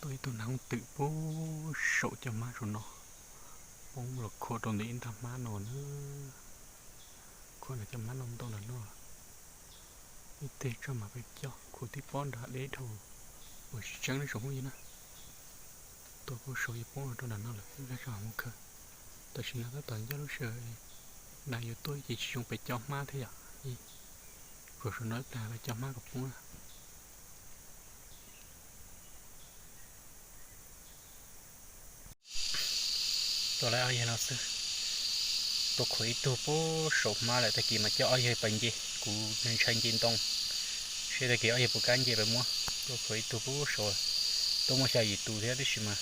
Tuaj ib tug nas hooj twm puag saum cov hmab saum no, poob los khuam rau ntawm ib nrag hmab no na. Khuam ntawm cov hmab no ntau ntawm no. Ib teg tso mam peb coj khuam tib pob nrad deb dhau uas tsis tseeb na tsoom phooj ywg na. Tuaj puag saum yuav poob los rau nram no lawm, ib pliag tso mam mus khaws. Tam sim no tab tom ncaj lub sij hawm, nas yuav tuaj ces tsis zoo pes cov hmab thiab yom. Khuam saum no ib pliag peb cov hmab kom poob na. Tuaj lawm ob yawg no xwb. Tuaj khuam ib tug puag saum hmab lawm, tag kis mas coj ob yawg pais nce, kuv ntshai nce ntoo, seb tag kis ob yawg puas kam nce pais muab. Tuaj khuam ib tug puag saum, tuaj muaj xya yim tus thiab tib si mas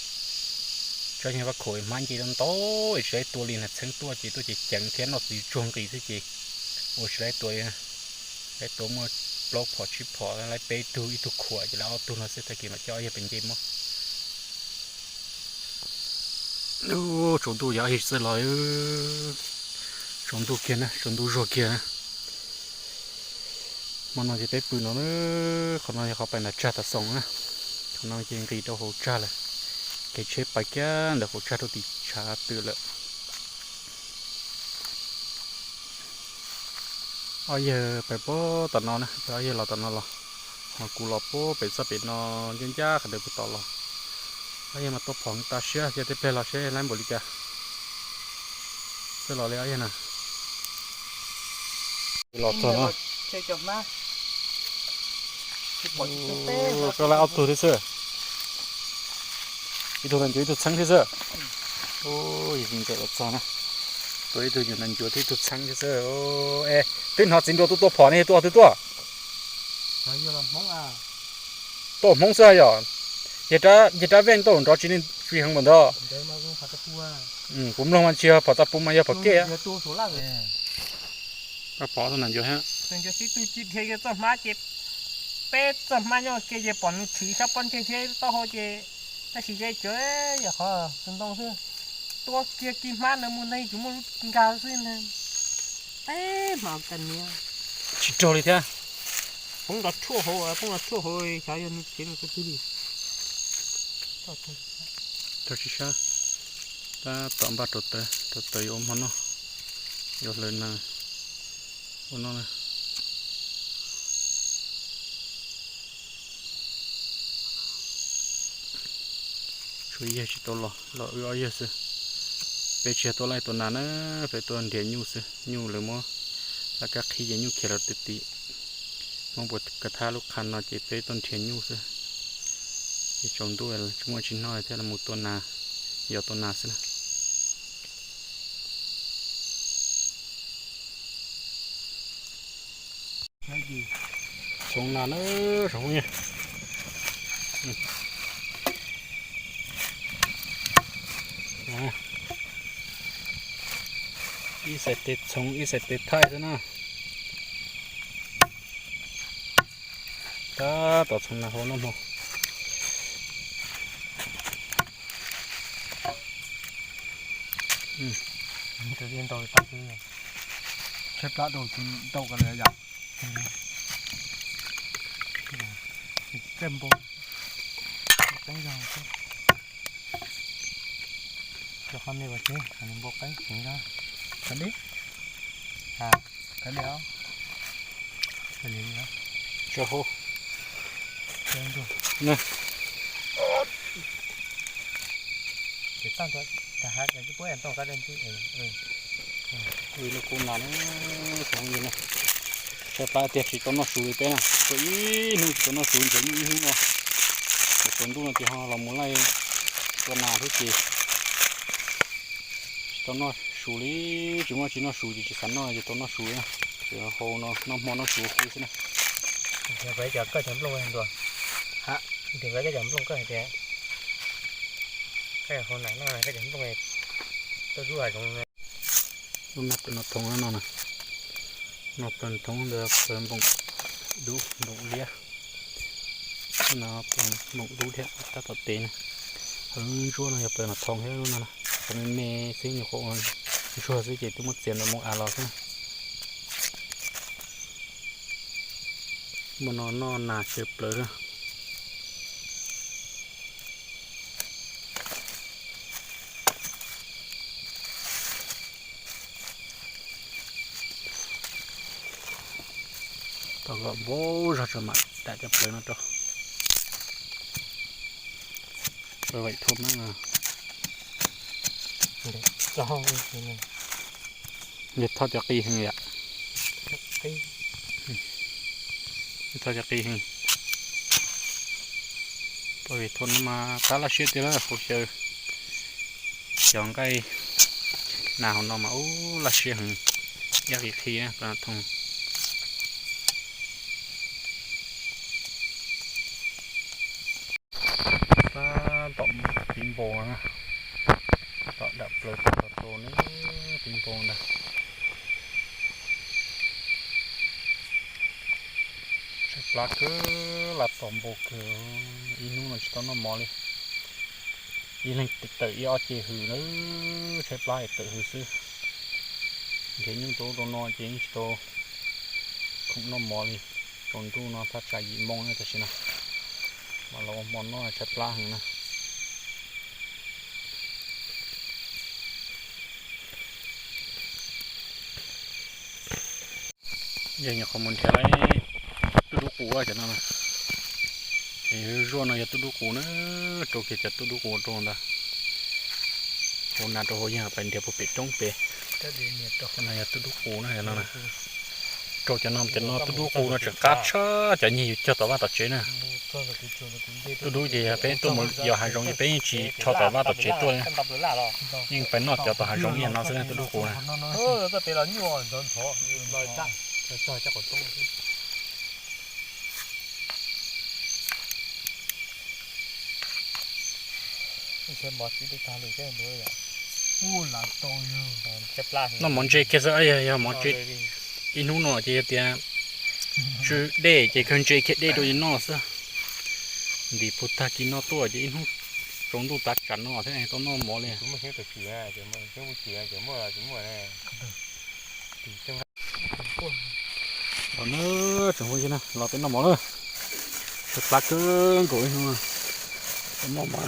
tsob nyuag vaj khaum hmab nce ntau ntau es tsis tau tua li na, txheeb tuaj ces tuaj ces ceev thiab noj txiv tsuag nqis xwb ces ua tsis tau tua li. Lawv tua muaj plaub phom tsib phom, lawv peb tug ib tug khuam ces lawv ob tug no xwb, tag kis mam coj ob yawg pais nce muab. Tsaus ntuj yog ob yawg txawj los, tsaus ntuj kiag na, tsaus ntuj zuag kiag na. Hmo no ces peb pw no, qhov no yog qhov pais nram tsag tas xoos na. Qhov no ces nqis rau hauv tsag lawm, kev tsheb pais kiag ntawm hauv tsag rau tim tshav twm lawm. Ob yawg pais puag tom no na, peb ob yawg los tom no los, ho kuv los puag pem txoj pem no ncaj ncaj qhov ntawd puag tom los. Ob yawg mas tua phom tas siab, yog tej pliag los seb laib npaum li cas. Txawj los li ob yawg na. Los txog no, tso laib ob tug thiab xwb. Ib tug nas ncuav ib tug txheeb thiab xwb. Yog tsis ntxawm los txog na. Tua ib tug nyuam nas ncuav thiab ib tug txheeb thiab xwb. Es twb hnov txiv nruas tuaj tua phom ne, yog tuaj twg tuaj? Tuaj Hmoob xwb yom. Yog rab veej tuaj nrov tsis li fij heev npaum ntawd. Kuv mloog mas tsis yog phom txaj puv mas yog phom kej. Pov nas ncuav thiab. Sib tw ci dhia kiag txoj hmab ces peb txoj hmab nyob kiag ces pom nws tshwm sab pob ntseg thiab taub hau ces tab sis ces cov yam qhov tus ntoo xwb. Tua kiag kis hmab ntawd mus ntag tsis muaj lub nkag xwb ntag. Teb hmab kas niam. Tsis raug li thiab. Poob los tshuaj hauv, poob los tshuaj hauv xyov yog nws kev nws tua twg li. Raug tsis sab. Tab tom npaj rau taws, rau taws yuav ua hmo noj, yuav hlawv nas ua noj na. Tshuav ib yawg tsis tau los, los wb ob yawg xwb. Peb tsis yog tuaj laij tua nas na, peb tuaj nrhiav nyuj xwb. Nyuj lawv muab laj kab qhib ces nyuj khiav los tim tim. Hmoob puas kav thab lub qhab no ces peb tuaj nrhiav nyuj xwb. Ces tsaus ntuj tsis muaj tsis noj thiab los mus tua nas, yog tua nas xwb na. Txhoov nas na, tsoom phooj ywg. Ib xais tes txhoov ib xais tes thaij xwb na. Tab tom txhoov nas hauv noj hmo. Tshaib plab rau ntau kawg li yom. Tej npau qeeb zog, cov qhov me vas tsev npau qeeb tsev zog. Kav li, kav li os. Tso hauv. Ua ib lub kub nas na, tsoom phooj ywg na. Tshaib plab tiag tsis tau noj su li peb na, tuaj ib hnub tsis tau noj su, nrhiav nyuj ib hnub no. Tsaus ntuj no ces ho los mus laij tua nas thiab ces tsis tau noj su li, tsis muaj tsis noj su ces tsis xav noj ces tau noj su na. Ces hauv no noj hmo noj su kuv xwb na. Nrhiav cov nplooj nrhiav cov nplooj koj hais tias, koj hauv na, koj cov nplooj tuaj zuj hav zoov. Lub no plaws no thoov no na, no plaws thoov ntawd plaws npoom dub npoom liab. No plaws npoom dub thiab tab tom tev na. Hauv lub ntsuab no yog plaws no thoov thiab lub no na. Qhov me me xwb nyuam qhuav ua ntsuag xwb ces twb muab txiav ntawm moo av los xwb na. Muaj no noj nas tsawv plaws na. Kom npau zog tso mam dam cov plawv no rau. Plawv vaim thua mas. Yog thoj cov qis heev yom. Yog thoj cov qis heev. Plawv vaim thua no mas qab laj siab tiag lawm, hauv xyaw cov nqaij nas hauv no mas ub laj siab heev, ib qis qhi na. Tab tom tiv npau na, tom dam plawv tag los rau na, tiv npau ntag. Tshaib plab kawg, laj tos npau kawg, ib hnub no tsis tau noj mov li. Ib leeg tawm ib ob ce hws na, tshaib plab es tawm hws xwb. Nrhiav nyuj rau ub rau no ces yeej tsis tau khoom noj mov li. Tsaus ntuj no thaj tsam yim moo na tam sim no, mam los ua hmo noj tshaib plab heev na. Yog nyuam qhuav mus nrhiav tub dub qus cov no. Ces zuaj no yog tub dub qus na, rau kiag cov tub dub qus rau ntawd. Hauv nas rau hauv yag pais nrhiav puag pem roob pem. Cov no yog tub dub qus na, cov no na. Rau cov no, cov no tub dub qus no tseem qab tshaj cov nyuag yus cog tom vaj tom tsev na. Tub dub ces yog peb tuaj mus yos hav zoov ces peb yeej tsis rho tom vaj tom tsev tuaj, yeej pais noj cov tom hav zoov yam no xwb tub dub qus na. Noj mov ntse kiag xwb, yog mov ntse ib hnub no ces yog tias tsw dej ces kawg ntse kiag dej rau ces noj xwb. Ntim puag tag kis no tuaj ces ib hnub tsaus ntuj tav tsam no thiab tau noj mov li. Los na, tseem hu na, los peb noj mov na. Tshaib plab kawg nkaus ib hnub, noj mov,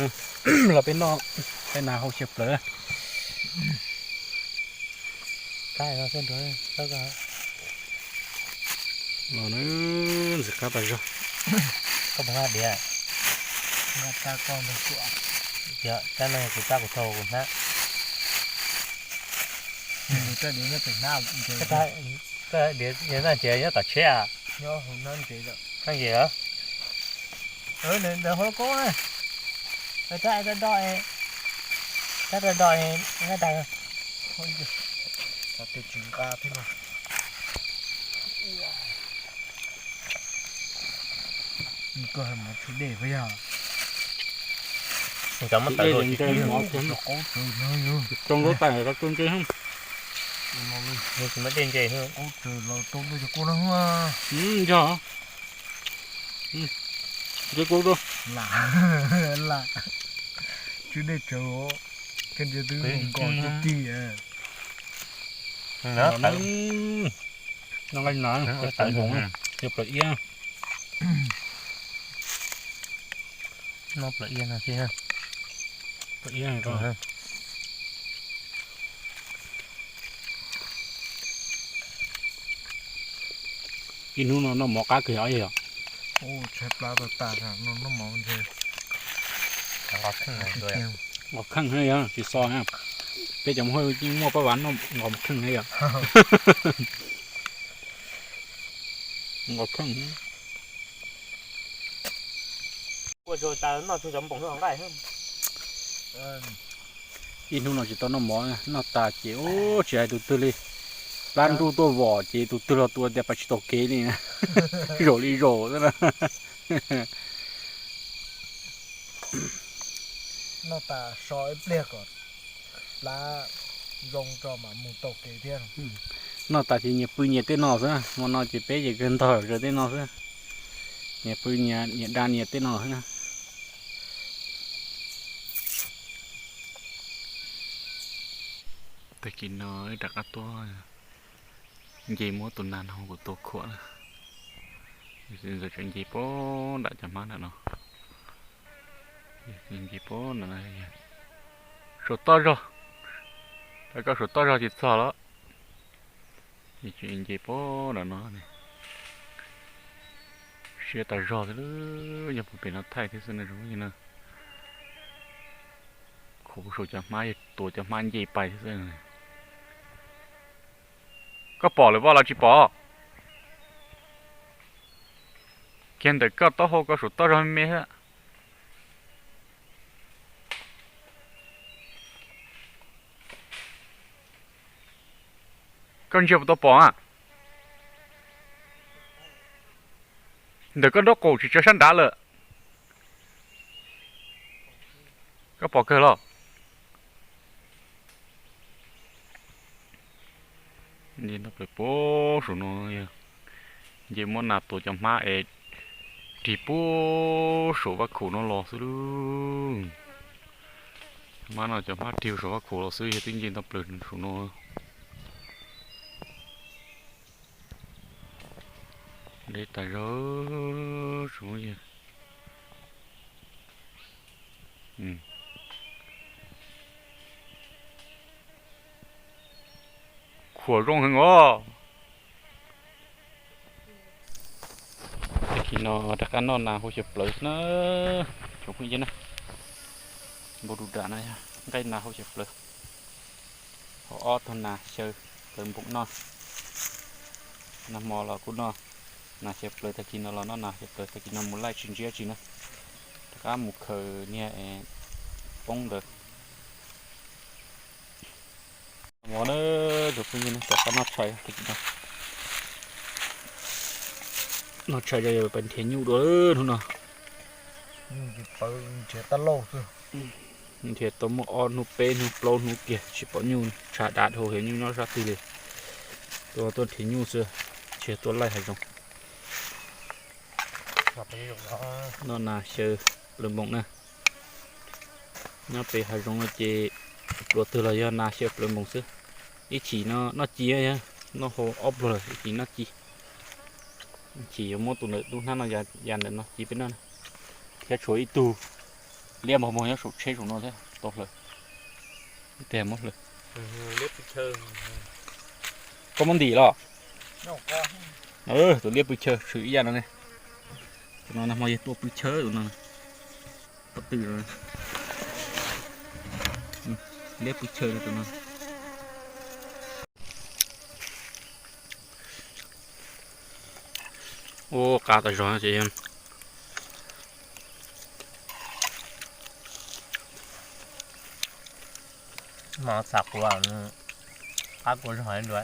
los peb noj, peb nas hau xyaw plawv. Los na, ntxim qab tas zog. Koj puas nqa diav? Yog, tsab no yog kuv tsab kuv thau kuv hnab. Koj diav nyob tom tsheb a? Nyob hauv hnab ntses. Hnab ntses los? Ntawm hauv koob na. Tsab do, tsab do, tsab do. Tej tsis nqa thiab no. Koj hais mov tsw dej puas yog? Cov muab tawv dej ntse, qub tsawv no, tsw ntse. Tsis muaj dej ntse, qub tsawv los rau ntawm cov kub no. Yog, ntse kub rau. Lam, lam, tsw dej tsawv, koj ntsia twb nkos ti ti. No nqaij nas, tawv nkoos, yog plaws iab. Noj plaws iab no thiab. Plaws iab. Ib hnub no noj mov qab kawg yog. Tshaib plab tag tas no noj mov ntshe. Nqos kheej yog tsis xo na. Peb cov Hmoob yeej muaj pab vav noj nqos kheej thiab yog. Nqos kheej. Ib hnub no tsis tau noj mov, noj tas ces ub tsis hais tus twg li. Plab ntuj tuaj vom ces tus twg los tus tias pais tsis tau kev li. Zaum li zaum xwb na. Noj tas so ib pliag kom plab zoo tso mam mus tau kev thiab. Noj tas ces nyias pw nyias tej no xwb, hmo no ces peb ces kawg ntog zov tej no xwb. Nyias pw nyias, nyias da nyias tej no xwb na. Tag kis no wb rov qab tuaj nce muab tus nas no kuv tua khuam na. Ntxawm tseem nce puag nram cov hmab nram no. Nce puag nram no, suav toj zog, rau koj suav toj zog ces txog lawm. Nce puag nram no. Siab tas zog thiab, yog pem no thaij thiab xwb no. Khuv saum cov hmab, yog tuav cov hmab nce pais thiab xwb. Koj pom lawm pom los tsis pom? Kiag ntawm koj taub hau koj saum toj zog me me xwb. Koj ntsia puas tau pom a? Ntawm koj nraub qaum tsis tsav sab nrad lawm. Koj pom kawg los? Nce toj plaws puag saum no, nce muab nas tuav cov hmab es rig puag saum vaj khaum no los xwb lauj. Hmab no cov hmab rig saum vaj khaum los xwb, yog twb nce toj plaws saum no. Deb tas zog saum no. Khuam zoo heev os. Tag kis no rov qab noj nas hauv xyaw plawv na, tsoom phooj ywg na. Npau rau nram no yog nqaij nas hauv xyaw plawv, hauv ob tug nas xyaw plawv npoom noj. Nag hmo los kuj noj nas xyaw plawv, tag kis no los noj nas xyaw plawv, tag kis no mus laij tsis ntsib dab tsi na, rov qab mus khaws niag poob ntawd. Mov na, tsoom phooj ywg na, rov qab noj tshais, noj tshais yog pais nrhiav nyuj dua hnub no. Nrhiav tau muaj ob hnub peb hnub plaub hnub kiag tsis pom nyuj, tshav dav dhau, heev nyuj nyob sab twg li. Tuaj tuaj nrhiav nyuj xwb, tsis yog tuaj laij hav zoov. Noj nas xyaw plawv npoom na. Nyob pem hav zoov no ces pluas twg los yog nas xyaw plawv npoom xwb. Ib chim no noj ci, noj hauv ob pluag lawm, ib chim noj ci. Ib chim yuav muab tus ntawm lub hnab no ya ntawm no ci peb noj na. Thiab tshuav ib tug liab npog npog nyob saum tsheb saum no thiab tau hlawv. Ib teg muab hlawv. Koj muab ntim los? Tus liab pw chaw tshwm ib yam no ne. Tus no nag hmo yog tuaj pw chaw tus no. Pov twm no. Liab pw chaw no tus no. Ua qab tas zog ces mas xav quav, qab quav zog dua.